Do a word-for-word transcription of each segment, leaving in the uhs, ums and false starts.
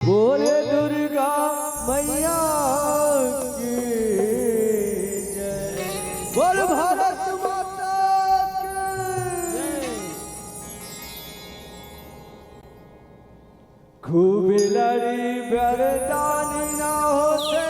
बोले दुर्गा मैया की जय। बोल भारत माता की जय। खूब लड़ी बरदानी ना होते,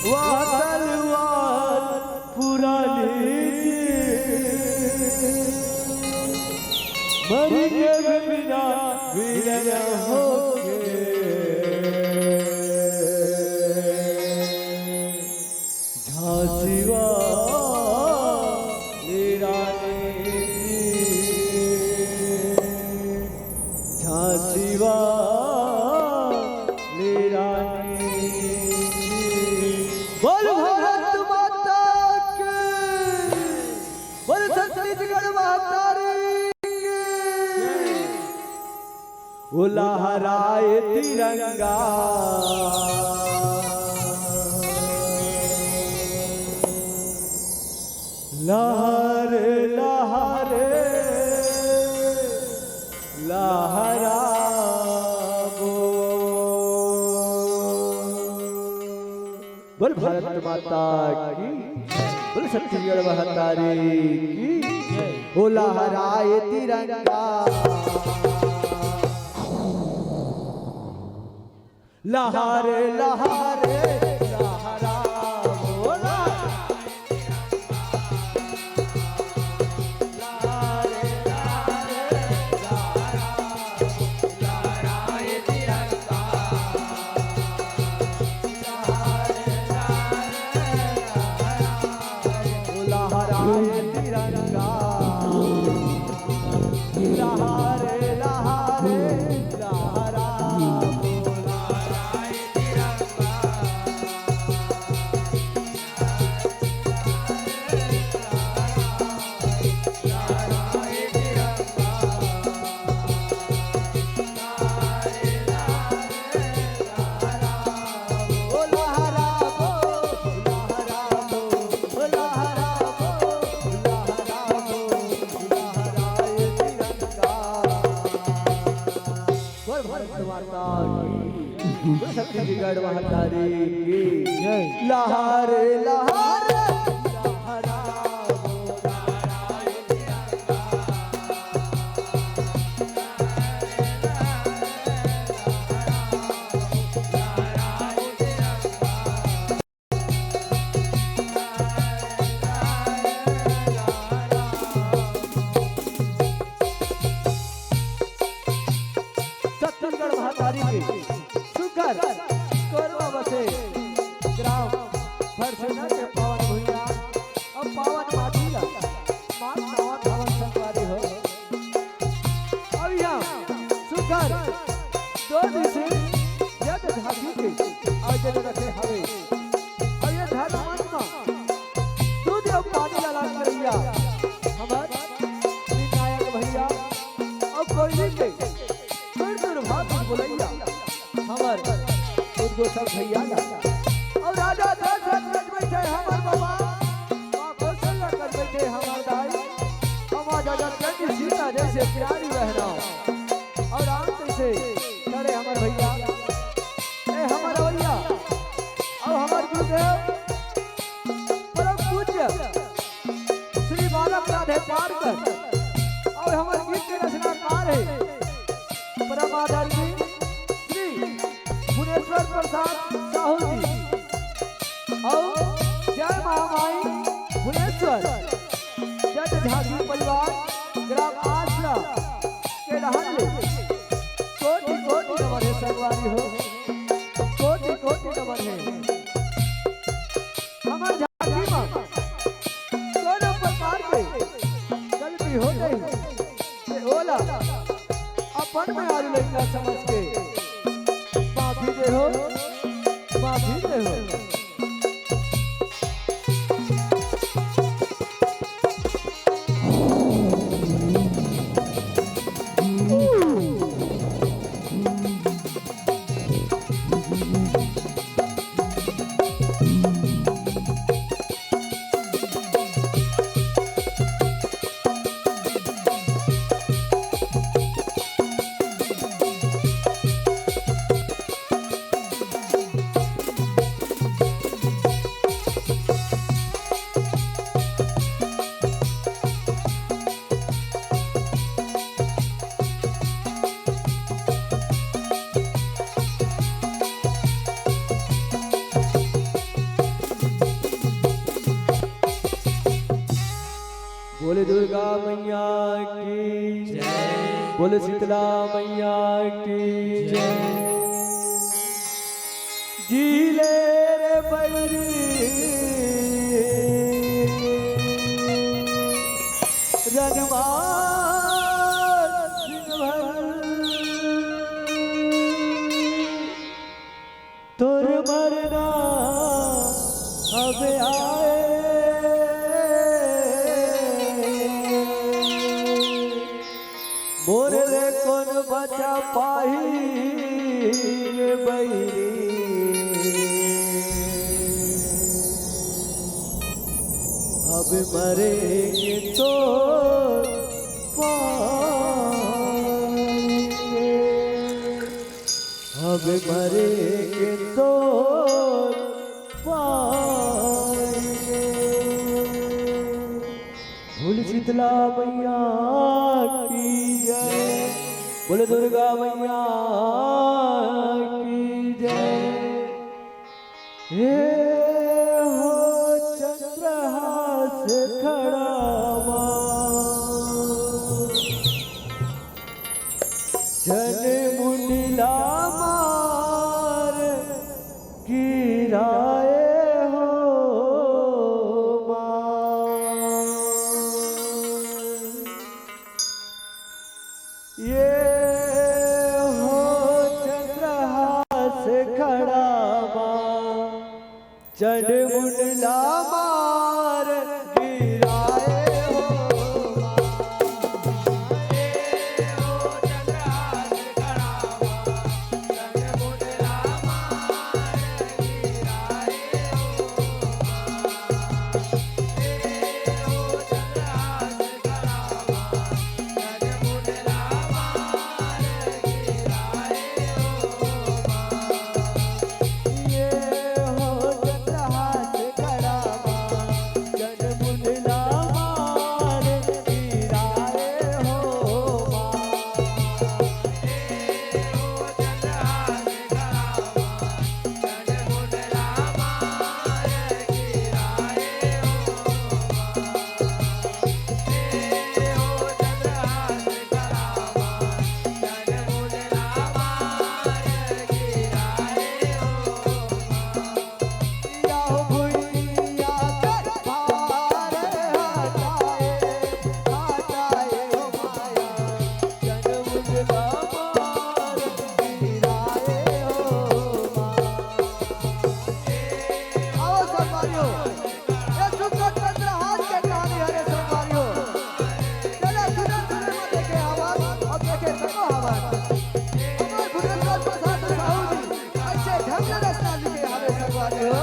वह तलवार पुरानी थी। मर के भी बिना वीर न होके। झांसी वाली रानी की, झांसी वाली रानी की। बोल भारत माता की, बोल छत्तीसगढ़ महतारी की। ओ लहराए तिरंगा, लहर लहर लहराबो। बोल भारत माता की, बोल छत्तीसगढ़ महतारी की। ओ लहराए तिरंगा, लहर लहर लहराबो। लहराए तिरंगा, लहरे लहरे लहराबो। बोल भारत माता की, बोल छत्तीसगढ़ महतारी की। जय। लहर लहर लहराबो। छत्तीसगढ़ महतारी के सुघर कोरबा बसे ग्राम भरसेना के पावन भुइयां अउ पावन माटी ला मान नवा धावन संगवारी हो। अउ इहाँ सुघर दो दिवसीय यज्ञ झांकी के आयोजन रखे हवे। अउ ये धर्म मंच म दूध अउ पानी ला लान करइया हमर श्री नायक भैया अउ कोयली के सुर सुर भाव बोलइया हमर उद्घोषक भैया ला। अउ राजा दशरथ कर बैठे हमर बाबा, माँ कौशल्या कर बैठे हमर दाई, अउ माँ जगत जननी सीता जैसे प्यारी बहना, अउ राम जैसे खड़े हमर भैया, ए हमर रवैया, अउ हमर गुरुदेव परम पूज्य श्री बालक राधे पारकर अउ हमर गीत के रचनाकार हे परम आदरणीय श्री भुवनेश्वर प्रसाद साहू जी अउ जय महामाई भुवनेश्वर जट झांसी परिवार ग्राम आसरा के डहर ले कोटि कोटि नमन हे संगवारी हो, कोटि कोटि नमन हे। हमर झांसी म कोनो प्रकार के गलती हो जाही, ते ओला अपन मेहरारू लइका समझ के माफी देहो, माफी देहो। बोले दुर्गा मैया की जय। बोले शीतला मैया की जय। जी ले रे बैरी, रनवा सिंह भर। तोर मरना अब आए, मोर ले कोन बचा पाही रे बैरी। अब मरेंगे तो पाएंगे, अब मरेंगे तो पाएंगे। बोल शीतला मैया की जय, बोल दुर्गा मैया की जय। हे हो चंद्रहास खड़ा माँ, चंड मुंडला मार गिराए हो माँ। ये हो चंद्रहास खड़ा माँ, चंड मुंडला मार गिराए हो माँ। आओ संगवारी हो, ये सुंदर चंद्रहास के कहानी हरे संगवारी हो। चला सुने सुने में देखे हवन, अब देखे सको हवन। हमार भुवनेश्वर प्रसाद साहू जी ऐसे ढंग से रचना लिखे हवे संगवारी हो।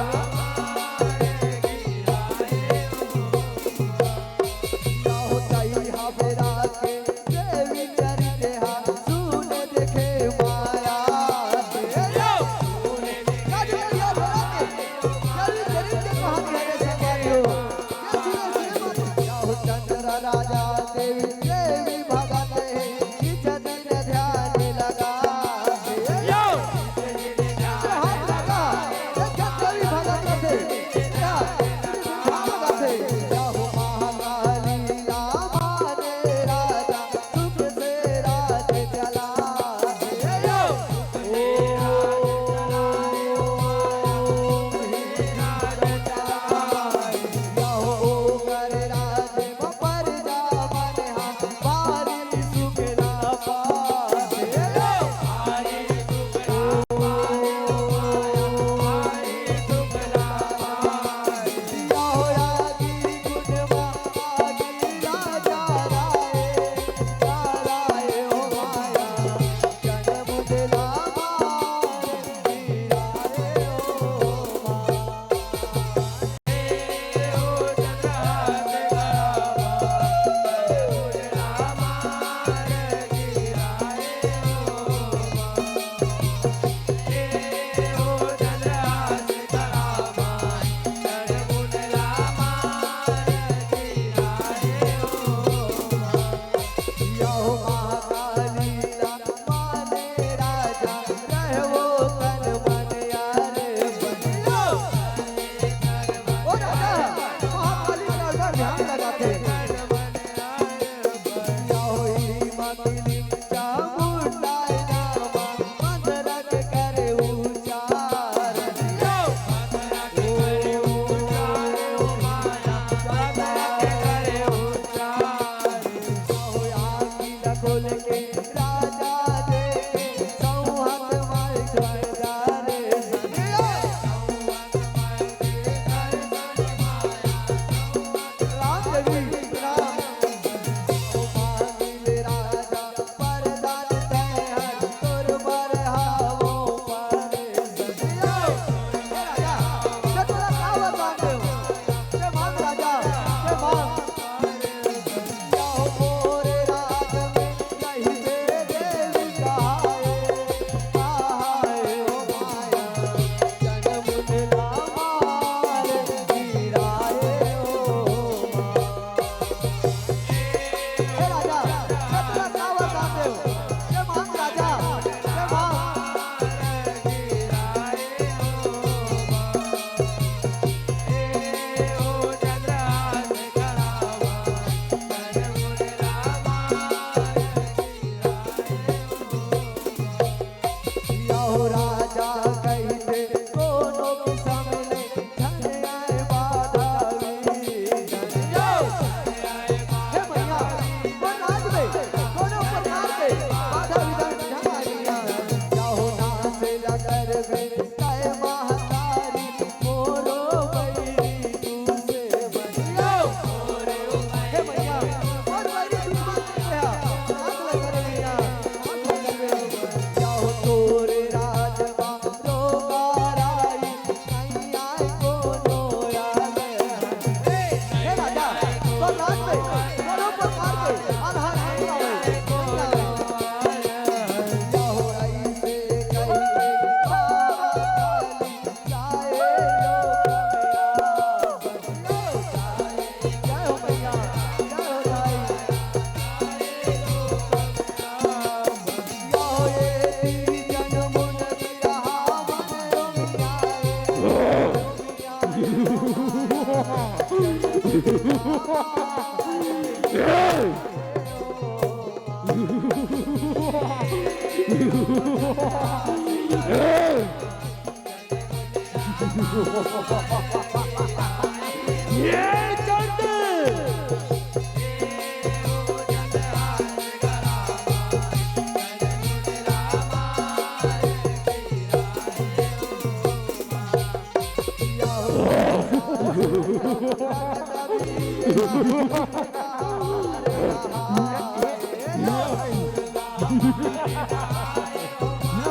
ये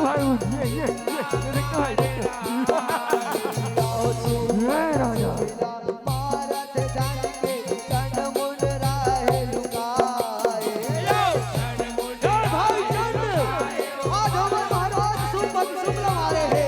भाई, ये, ये, ये, ये देख भाई, देख। ये राजा। ए भाई चंद, आज हमर महाराज सुपन शुक्ल वाले हे।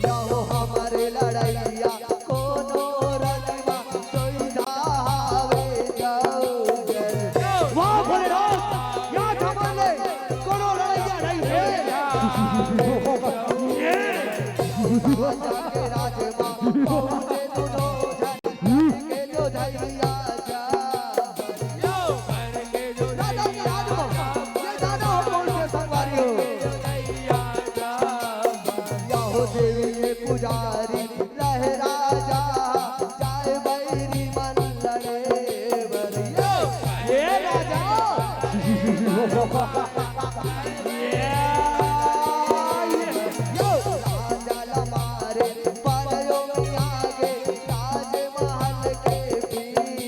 लहो हमर लड़ैया कोनो रंग मा सोइधा हावे जाऊ जल। वाह भोलेनाथ, या धमाल ले कोनो लड़ैया नहीं है। राजा के राज मा पहुँचे दुनो जन के जो धैया जा। दादा की याद हो, ये दादा हो कौन से संगवारी हो? या हो देवी के पुजारी रहे राजा, जाए बैरी मन लड़े बरियो। ये राजा। यो राजा लमारे पड़यो आगे, राजमहल के पीछे।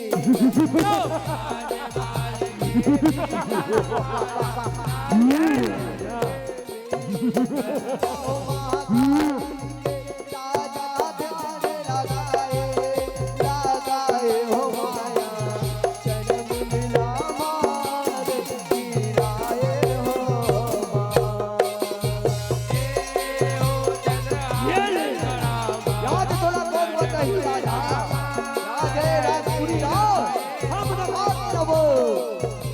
आज तोला कोन बताही राजा, राजे राजपुरी राव, हम नवाब नवो,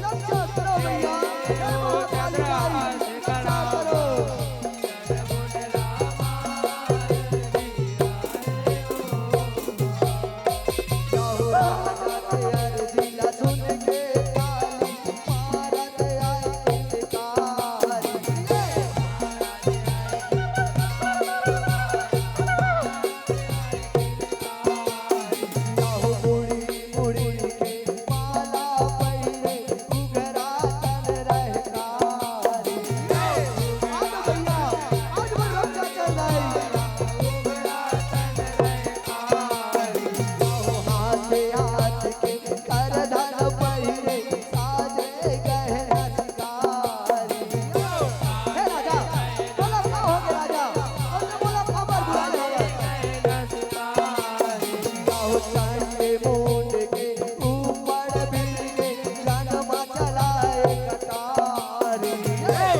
रक्षा करो भैया, हे महाकाली माई, रक्षा करो। हे राजा, बोला का हो गे राजा? अउ बोला काबर बुलाए हवय?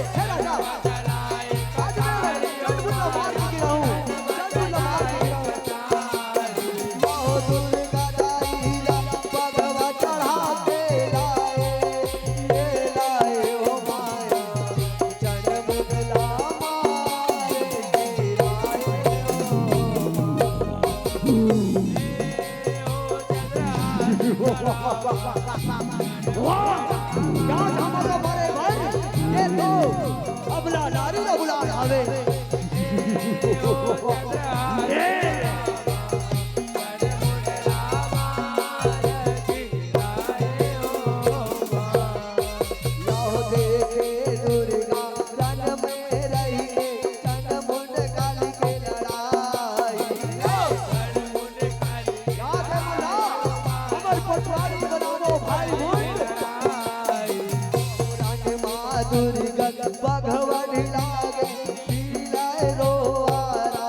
हे राजा, आज मैं चंडमुंड ला मार के गिराहूं, चंडमुंड ला मार के गिराहूं। वाह! क्या धमाका मारे भाई, ये तो अबला नारी ला बुला लावे। दुर्गा बघवा लागे, पीला रोआरा।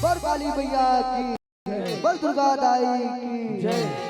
बड़ काली मैया की, बड़ दुर्गा दाई की।